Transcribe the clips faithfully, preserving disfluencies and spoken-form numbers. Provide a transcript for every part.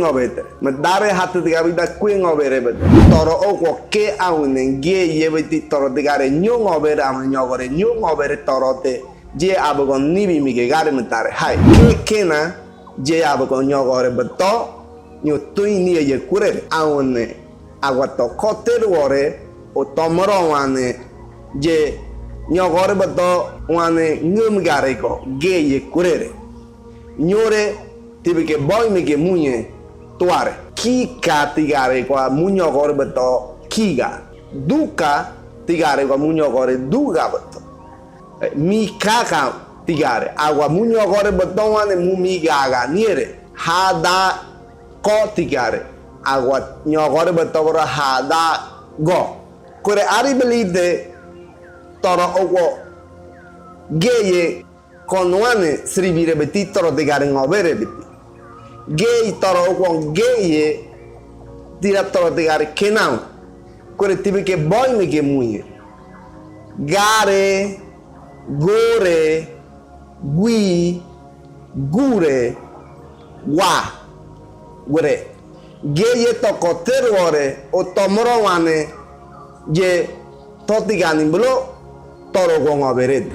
ngobete. Mtare hatitiga bita kue ngobere bete. Toro okwo ke aune ge ye beti toro tigare nyo ngobere aune nyogore nyo ngobere toro te. Je abako nibi mige gare mtare. Hai. Ke kena je abako nyogore beto nyo tui ni ye kurere. Aune agwa to kote ruore o tomoro wane je nyogore beto wane ngum gare ko ge ye kurere. Nyore tibike boime ge muñe tuare. Kika tigare kwa muñogore beto kiga. Duka tigare kwa muñogore duga beto. Eh, mikaka tigare. Agwa muñogore beto wane mu migaga niere. Hada ko tigare. Agwa nyogore beto kora hada go. Kore ari belite toro okwo geye Kono wane siribire beti toro tigare ngobere beti. Gei toro okwo geye tira toro tigare kenao. Kore tibike boime ge muñe. Gare, gore, gui, gure, wa, gure. Geye to kote ruore o tomoro wane je to tigani bulo toro okwo ngobere.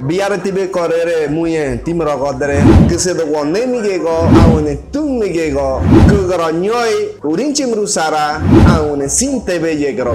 Biare tibe korere muñe timoro kodere. Kese do wone mige go, aune tun mige go. Kugoro nyoi, urinchi mrusara, aune sintebe yegoro.